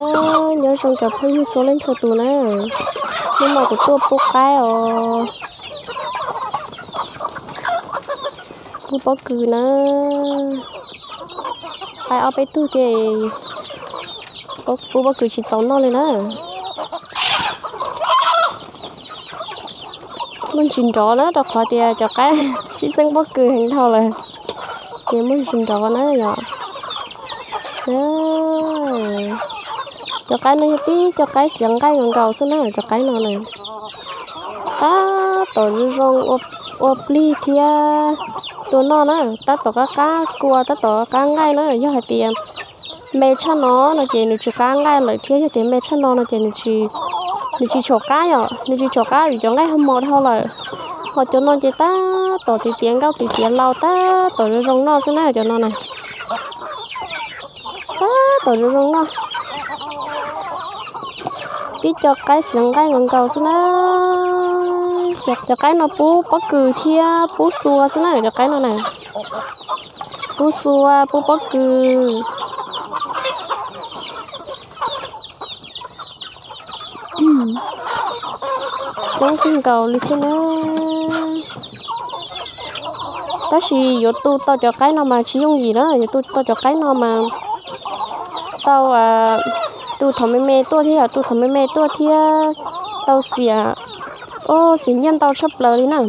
Nyob zoo cov phooj ywg txhua leej txhua tus na, hnub no kuv tuaj pub qaib os, pub pob kws na, qaib ob peb tug ces pub pob kws tsis txaus noj li na. Muaj ntsis nrov na rau qhov tias cov qaib sib txeeb pob kws heev dhau lawm, ces muaj ntsis nrov na yom. Cov qaib no yog tib cov qaib xiav nqaij nkaus nkaus xwb na, cov qaib no na. Tab tom zoo zoo ua plig thiab tua noj na, tab tom qab qab kua, tab tom qab nqaij na. Yog hais tias me tshaj no no ces nws tsis qab nqaij lawm thiab, yog tias me tshaj no no ces nws tsis tshua qab yom, nws tsis tshua qab vim cov nqaij ho mos dhau lawm. Ho cov no ces tab tom tiav tiav nkauj tiav tiav laus tab tom zoo zoo noj xwb na cov no na. Tab tom zoo zoo noj. Tib co qaib xiav nqaij nkaus nkaus xwb na. Cov qaib no pub pob kws thiab pub xua xwb na cov qaib no na. Pub xua pub pob kws. Coob kawg nkaus li thiab na. Tab sis yuav tu tau cov qaib no mas tsis yooj yim na, yuav tu tau cov qaib no mas tau tu thaum me me tuaj thiab, yog tu thaum me me tuaj thiab tau xiam, xiam nyiaj ntau tshaj plaws li na.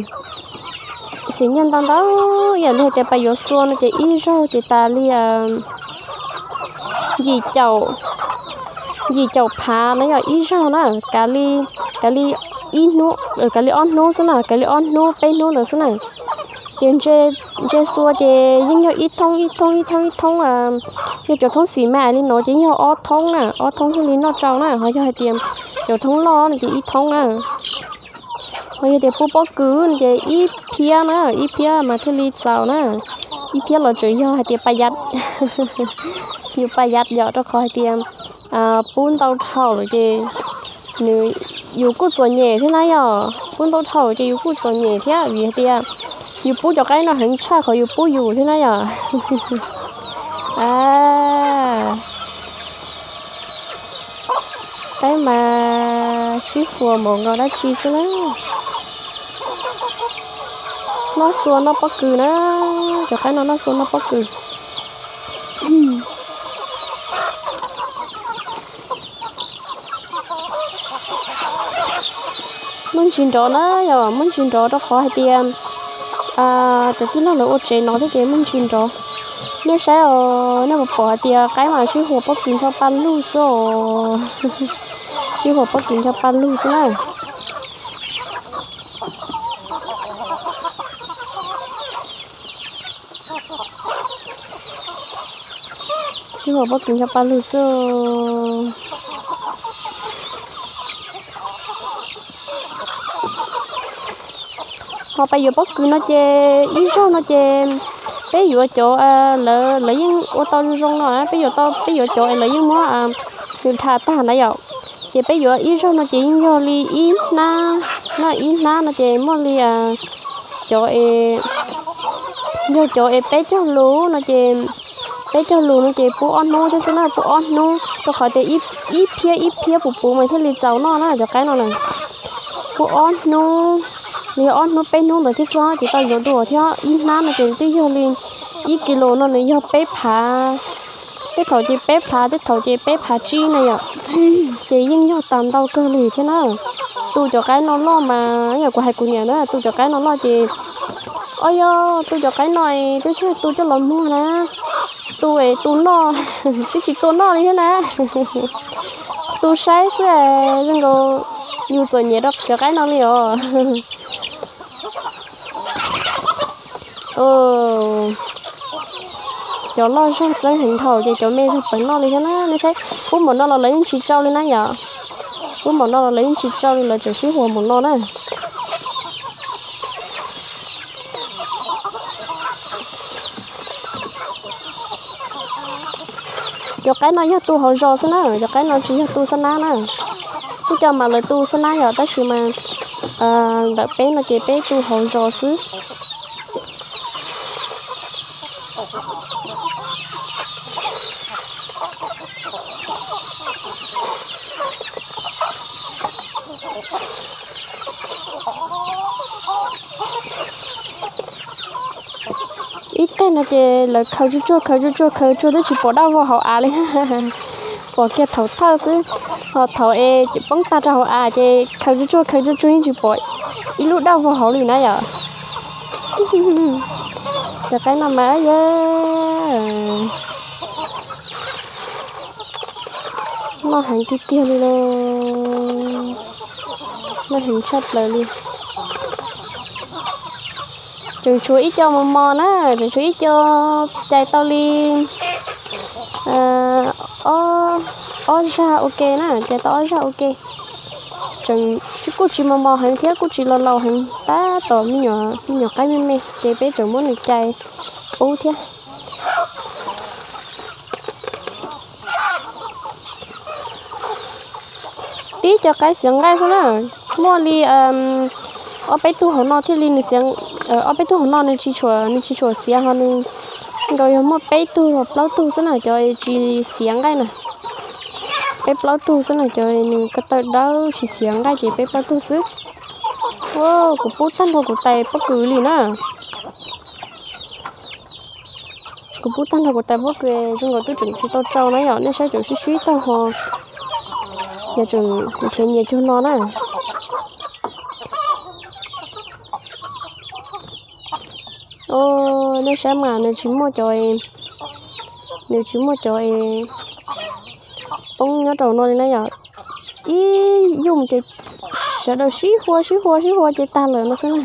Xiam nyiaj ntau ntau ib yam li hais tias pas yuav xua no ces ib zaug ces tas li yim caum, yim caum phav na yog ib zaug na, kav li, kav li ib hnub, kav li ob hnub xwb na, kav li ob hnub peb hnub ntawd xwb na. Ces ntses xua ces yeej yog ib thoob ib thoob ib thoob ib thoob, yog cov thoob xim me li no ces yeej yog ob thoob na, ob thoob thiaj li noj tsau na, ho yog hais tias cov thoob loj no ces ib thoob na. Ho yog tias pub pob kws no ces ib phiab na, ib phiab mas thiaj li txaus na, ib phiab los tseem yog hais tias pa yam, yus pa yam yom, rau qhov hais tias pub ntau dhau lawm ces nws, yus kuj txom nyem thiab na yom, pub ntau dhau ces yus kuj txom nyem thiab vim hais tias yus pub cov qaib no heev tshaj qhov yus pub yus thiab na yom. Qaib mas sib huas mus nkaus dab tsi xwb na. Noj xua noj pob kws na, cov qaib no noj xua noj pob kws. Muaj ntsis nrov na yom, muaj ntsis nrov rau qhov hais tias cov tij laug lawv ua tsev no thiab ces muaj ntsis nrov. Nej saib os, nej puas pom hais tias qaib mas sib huas pob kws ncho pa lug xwb os. Sib huas pob kws ncho pa lug xwb na. Sib huas pob kws ncho pa lug xwb. Ho peb yuav pob kws no ces ib zaug no ces peb yuav cov lawv yeej ua tau zoo zoo no, peb yuav tau, peb yuav cov es lawv yeej muab nws dhas tag na yom. Ces peb yuav ib zaug no ces yeej yog li ib hnab, no ib hnab no ces muaj li cov es, yog cov es peb caug lus no ces, peb caug lus no ces pub ob hnub thiab xwb na, pub ob hnub rau qhov tias ib phiab ib phiab puv puv mas thiaj li txaus noj na cov qaib no na. Pub ob hnub, nws yog ob hnub peb hnub ntawd thiab xwb ces tau yuav dua thiab. Ib hnab no ces twb yog li ib kis lus no nws yog peb phav, tej thaum ces peb phav, tej thaum ces peb phav tsib na yom. Ces yeej yog tas ntau kawg li thiab na. Tu cov qaib no loj mas yog kuv hais kuv niam na, tu cov qaib no loj ces, o yog tu cov qaib no twb tsis tu coj los muag na, tu es tu noj, twb tsis tua noj li thiab na. Tu saib xwb, zoo nkaus yus txom nyem rau cov qaib no li os. Cov loj zog txeeb heev dhau ces cov me zog pawg noj li thiab na. Nej saib, pub npaum no los lawv yeej tsis tsau li na yom. Pub npaum no los lawv yeej tsis tsau li, lawv tseem sib huas npaum no na. Cov qaib no yog tu hauv zos xwb na, cov qaib no tsis yog tu xab nab na. Ib co mas lawv tu xab nab yom, tab sis mas ntawm peb no ces peb tu hauv zos xwb. Ib teg no ces lawv khaws tsuag tsuag khaws tsuag tsuag khaws tsuag twb tsis pom dab vog hauv av li. Pom kiag thaum thawj xwb, ho thaum es poob tag rau hauv av ces khaws tsuag tsuag khaws tsuag tsuag yeej tsis pom ib lub dab vog hauv li na yom. Cov qaib no mas yog loj heev tiag tiag li lauj, loj heev tshaj plaws li. Tseem tshuav ib co mos mos na, tseem tshuav ib co cais tau li ob zaj ua ke na, cais tau ob zaj ua ke. Tseem kuj tsis mos mos heev thiab kuj tsis los laus heev, tab tom me nyuam qaib me me ces peb tseem muab nws cais pub thiab. Tib co qaib xiav nqaij xwb na, muaj li ob peb tug hauv no thiaj li nws xiav, ob peb tug hauv no nws tsis tshua, nws tsis tshua xiav ho nws nkaus yog muaj peb tug los plaub tug xwb na cov tsis xiav nqaij na. Peb plaub tug xwb na cov nws ko taw dawb tsis xiav nqaij ces peb plaub tug xwb. Kuv pub tag nrho kuv tais pob kws li na. Kuv pub tag nrho kuv tais pob kws zoo nkaus twb tseem tsis tau tsau na yom, nej saib tseem sib sib taug ho, yog tseem nrhiav nyias cuag no na. Nej saib mas nws tsis muaj cov, nws tsis muaj cov poob nyob rau no li na yom. Ib yuj mus ces sawv daws sib hua sib hua sib hua ces tag lawm no xwb na.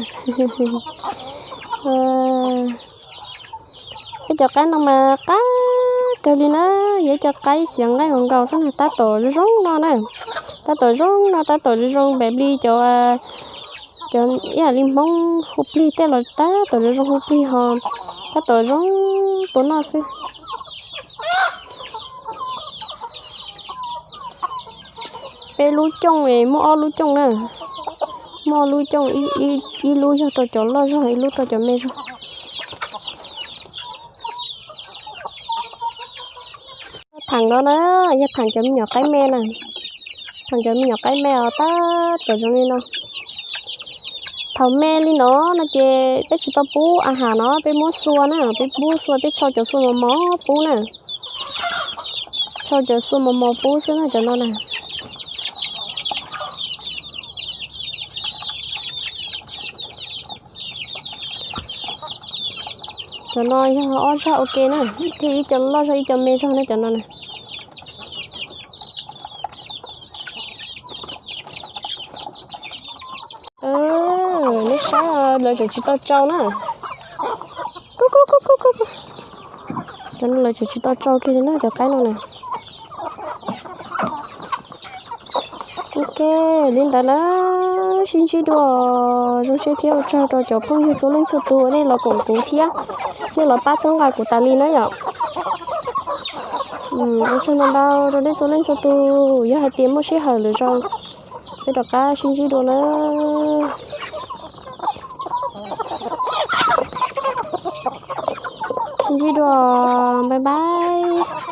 Peb cov qaib no mas qab kawg li na, yog ib co qaib xiav nqaij nkaus nkaus xwb na, tab tom zoo zoo no na, tab tom zoo no, tab tom zoo zoo npaum li cov, cov ib yam li Hmoob hu plig tej los tab tom zoo zoo hu plig ho, tab tom zoo tua noj xwb. Peb lub cooj es muaj ob lub cooj na, muaj ob lub cooj, ib lub yog rau cov loj zog, ib lub rau cov me zog. Thaam no na, yog thaam cov me nyuam qaib me na, thaam cov me nyuam qaib me os tab tom zoo li no. Thaum me li no no ces peb tsis tau pub a has no, peb muab xua na, peb pub xua, peb tsau cov xua mos mos pub na, tsau cov xua mos mos pub xwb na cov no na. Cov no yog ob zaj ua ke na, thiaj ib co loj zog ib co me zog na cov no na. Nej saib lawv tseem tsis tau tsau na. Cov no lawv tseem tsis tau tsau kiag li na cov qaib no na. Ok, li ntawd na, sib ntsib dua, zoo siab thiab ua tsaug rau cov phooj ywg txhua leej txhua tus nej los koom kuv thiab, nej los pab txhawb nqa kuv tas li na yom. Ua tsaug ntau ntau rau nej txhua leej txhua tus, yog hais tias muaj sij hawm lwm zaus peb rov qab sib ntsib dua na. Sib ntsib dua, bye bye.